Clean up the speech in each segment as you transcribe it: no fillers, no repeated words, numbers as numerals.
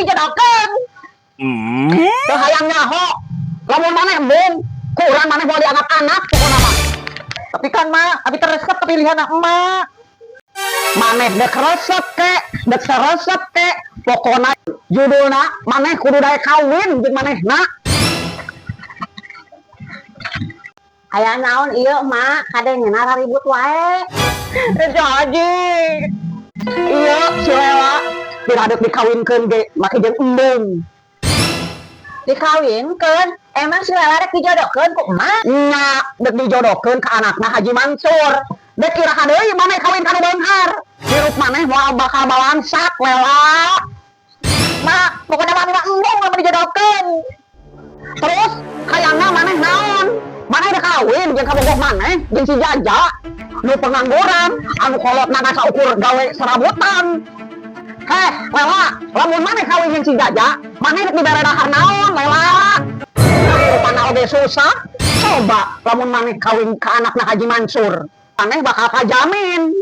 dijodohkeun. Teu hayang nyaho. Lamun maneh embung, ku urang maneh moal dianggap anak pokona mah. Tapi kan, Mak, abi teh resep pilihan emak. Maneh dek resep kek, dek resep kek, pokona judulna maneh kudu daek kawin jeung manehna. Aya naon ieu, Mak? Kadengena raribut wae. Eh, Haji. Iya, si Lela diradeuk dikawinkeun ge make jeung embung. Dikawinkeun? Emang si Lela rek dijodohkeun ku emak? Nya, dek dijodohkeun ka anakna Haji Mansur. Dek iraha deui maneh kawin ka nu beunghar. Hirup maneh moal bakal balangsak, Lela. Mak, pokoknya mami mah embung lamun dijodohkeun. Terus hayangna maneh naon? Maneh udah kawin jeung kabogoh maneh jeung si Jaja nu pengangguran anu kolotna ngan saukur gawe serabutan. Heh, Lela, lamun maneh kawin jeung si Jaja, maneh rek dibere dahar naon, Lela? Kahirupanna oge susah. Coba lamun maneh kawin ka anakna Haji Mansur, maneh bakal kajamin.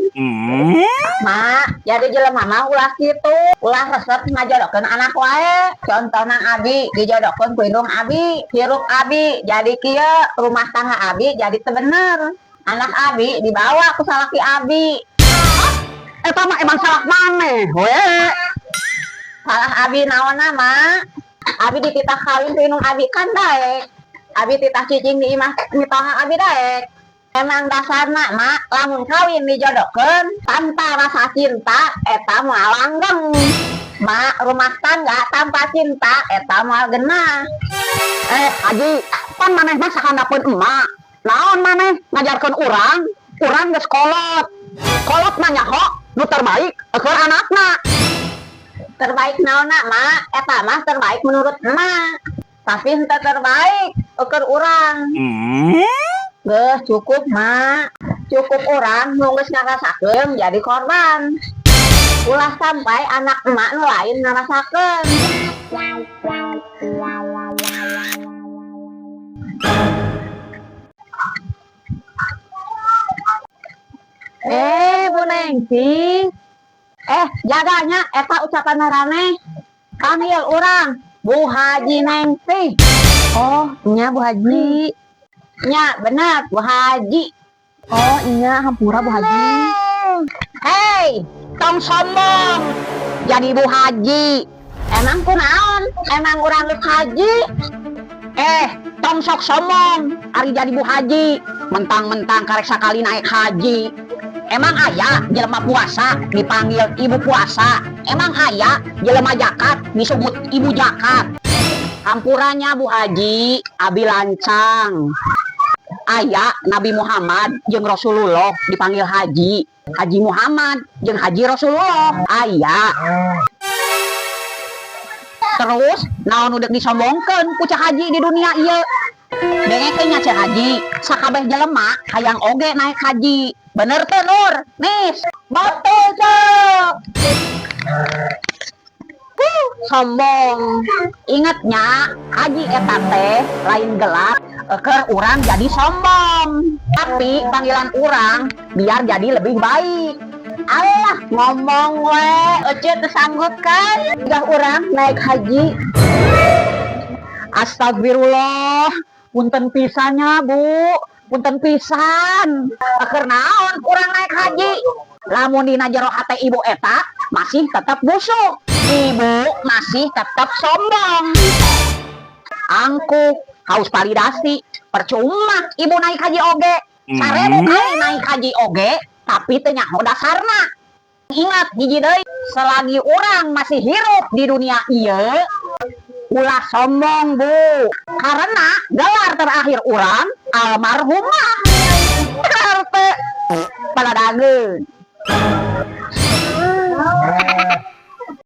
Mak, jadi jelema mah ulah kitu, ulah resep ngajodohkeun anak wae. Contohna abi dijodohkeun ku indung abi, hirup abi jadi kieu, rumah tangga abi jadi teu bener. Anak abi dibawa ku salaki abi. Eta mah emang salah maneh we. Salah abi naonna, Mak? Abi dititah kawin ku indung abi kan daek. Abi titah cicing di imah mitoha abi daek. Emang dasarna, Mak, lamun kawin dijodohkeun tanpa rasa cinta eta moal langgeng. Mak, rumah tangga tanpa cinta eta moal genah. Eh, Haji, pan maneh mah sahandapeun emak. Naon maneh ngajarkeun urang? Urang geus kolot. Kolot mah nyaho nu terbaik keur anakna. Terbaik naonna, Mak? Eta mah terbaik menurut emak. Tapi henteu terbaik keur urang. Geus cukup, Mak. Cukup urang nu geus ngarasakeun jadi korban. Ulah sampai anak emak nu lain ngarasakeun. Eh, Bu Nengsi. Eh, jaganya eta ucapan maraneh. Panggil urang Bu Haji Nengsi. Oh, nya Bu Haji. Nya, bener, Bu Haji. Oh, nya hampura Bu Haji. Hei, tong sombong. Jadi Bu Haji. Emang kunaon? Emang urang geus haji? Eh, tong sok sombong. Ari jadi Bu Haji. Mentang-mentang karek sakali naik haji. Emang aya jelema puasa dipanggil ibu puasa. Emang aya jelema jakat disebut ibu jakat. Hampurannya Bu Haji, abi lancang. Aya Nabi Muhammad jeung Rasulullah dipanggil haji. Haji Muhammad jeung Haji Rasulullah. Aya. Terus naon nu deuk disombongkeun ku Ceu Haji di dunia ieu? Dengekeun nya Ceu Haji, sakabeh jelema hayang oge naik haji. Bener teu, Nur? Nis, Betul, Ceu. Sombong. Ingatnya, haji eta teh lain gelar keur urang jadi sombong. Tapi panggilan urang biar jadi lebih baik. Alah, ngomong we, ece teu sanggup kan? Gah urang naik haji. Astagfirullah, punten pisannya, Bu. Punten pisan. Keur naon urang naik haji? Lamun dina jero hate ibu eta masih tetap busuk. Ibu masih tetap sombong. Angkuh, haus validasi. Percuma ibu naik haji oge. 1000 kali naik haji oge, tapi teu nyaho dasarna. Ingat hiji deui, selagi urang masih hirup di dunia ieu, ulah sombong, Bu. Karena gelar terakhir urang almarhumah. Pada dageun.